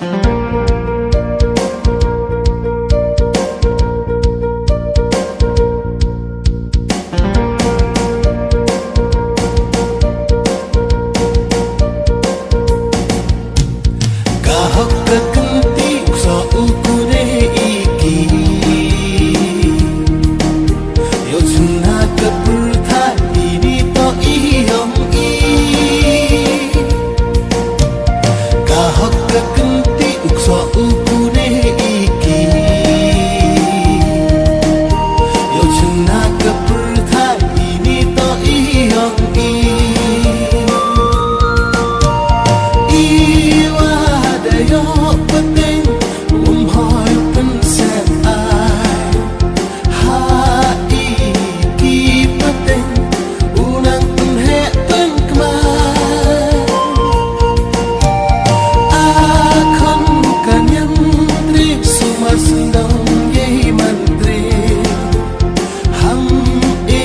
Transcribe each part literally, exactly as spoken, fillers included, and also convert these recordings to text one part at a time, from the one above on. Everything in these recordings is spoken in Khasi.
Ka hok ka kynti u ksoh u kune i ki. Ïoh chynna ka pyrthai ini to i ong i. Ka hok ka kynti u ksoh u kune i ki. Ïoh chynna ka pyrthai ini to i ong i. I wa da ïoh pateng um hoi pynseh ai. Ha i ki pateng u nang pynheh pynkmai. A khon ka niam tri sumar sendong yei man tri. Ham i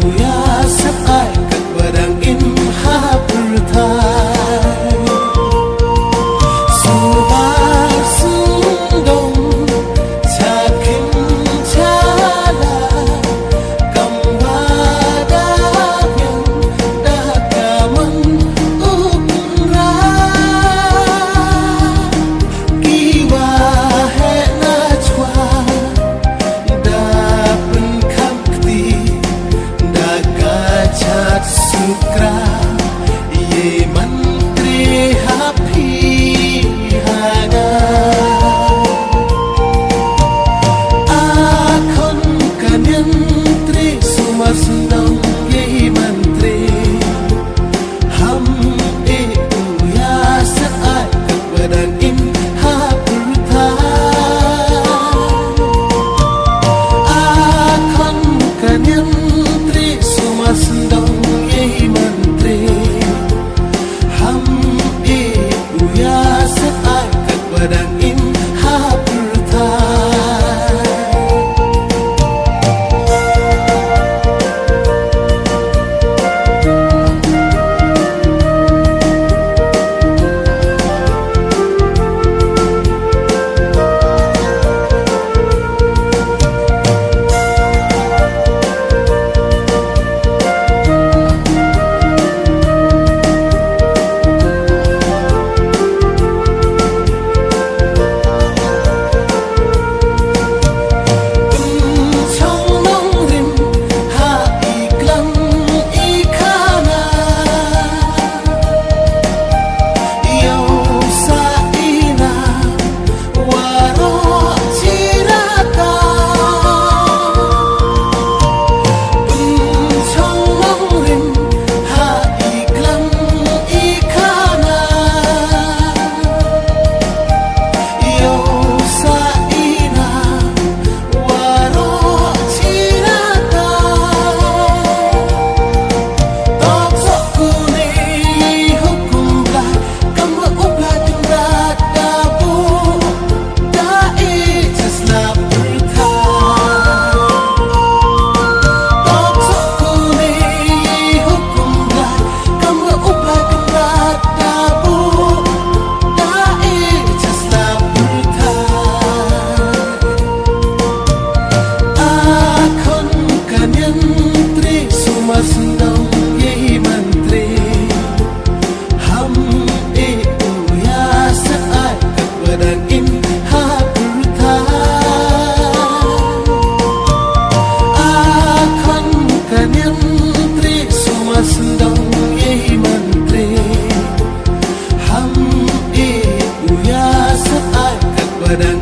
u ïa sep ai katwa dang im ha pyrthai. Sumar sendong cha khim cha la kam wa da biang da ka man u kynrad. Ki wa heh na chwa da pynkham kti da ka chat sukra. Yei man tri ha phi ha nga. A khon ka niam tri sumar sendong yei man tri. Ham i u ïa sep ai katwa dang im ha pyrthai. A khon ka niam tri sumar sendong yei man tri. Ham i u ïa sep ai katwa dang im ha pyrthai. Sumar sendong yei man tri. Ham i u ïa sep ai katwa dang im ha pyrthai. A khon ka niam tri sumar sendong yei man tri. Ham i u ïa sep ai katwa dang